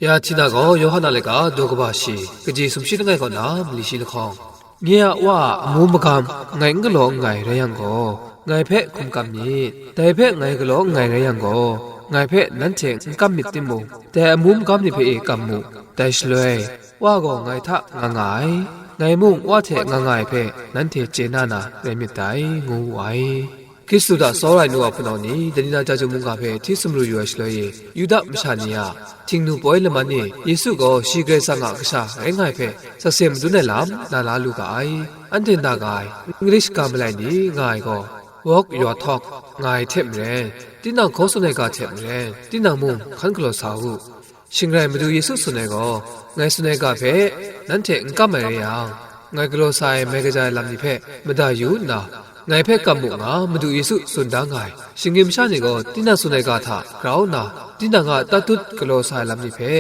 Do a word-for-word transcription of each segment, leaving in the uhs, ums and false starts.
Ya Htina gaw Yawhan a laika daw kaba shi, kaji sumshi langai kaw na mali shi lahkawng, nye a Wa a amu magam ngai n galaw nngai rai yang gaw, ngai hpe hkum kam myit. Dai hpe ngai galaw nngai rai yang gaw, ngai hpe nanhte n kam myit timung, dai amu magam ni hpe e kam mu. Dai shaloi, Wa gaw ngai hta nga nga ai, ngai mung Wa hte nga nga ai hpe nanhte chye na na rai myit dai, ngu wu ai. Hkristu hta tsawra ai nu wa hpunau ni, Dalila chyeju mungga hpe hti sumru yu ai shaloi e, Yuda masha ni a htingnu poi laman e, Yesu gaw shi Karai Kasang a Kasha rai nga ai hpe sakse madun ai lam na la lu ga ai. Anhte nda ga ai, English ga malai ni nga ai gaw, "Walk your talk," nga ai hte maren, tinang hkaw tsun ai ga hte maren, tinang mung hkan galaw sa u. Shing rai, Madu Yesu tsun ai gaw, ngai tsun ai ga hpe nanhte n kam ai rai yang, ngai galaw sa ai mai kaja ai lam ni hpe mada yu nna, ngai hpe kam mu nga Madu Yesu tsun da nga ai. Shinggyim sha ni gaw tinang tsun ai ga hta grau nna, tinang a tatut galaw sa ai lam ni hpe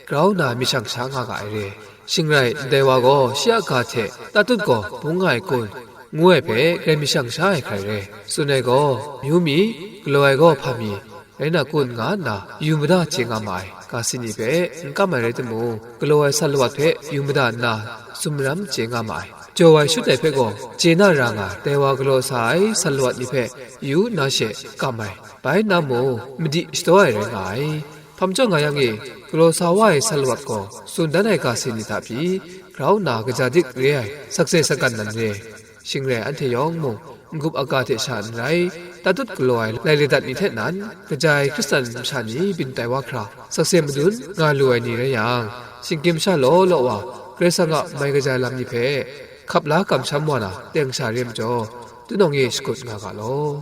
grau nna myit shang sha nga ga ai re. Shing rai, ndai wa gaw shi a ga hte tatut gaw bung nga ai kun, ngu ai hpe grai myit shang sha ai hkrai re. Tsun ai gaw, myu mi, galaw ai gaw hpa mi, rai na kun, nga nna yu mada chye nga ma ai. Ga si ni hpe n kam ai rai timung, galaw ai sat lawat hpe yu mada nna sumram chye nga ma ai. Jaw ai shut ai hpe gaw chye na ra nga ai, dai wa galaw sa ai sat lawat ni hpe yu nna she kam ai. Bai nna mung, madi shadaw ai rai nga ai. Hpa majaw nga yang e, galaw sa wa ai sat lawat gaw tsun dan ai ga si ni hta pyi, grau nna kaja dik re ai, sakse sagan nan re. Shing rai, anhte yawng mung n-gup aga hte sha n rai, tatut galaw ai lai ladat ni hte nan, kaja ai Hkristan masha ni byin tai wa hkra, sakse madun nga lu ai ni rai yang, shinggyim sha law law wa, Karai Kasang a mai kaja ai lam ni hpe hkap la kamsham wa na teng sha re majaw, tunawng e shakut nga ga law.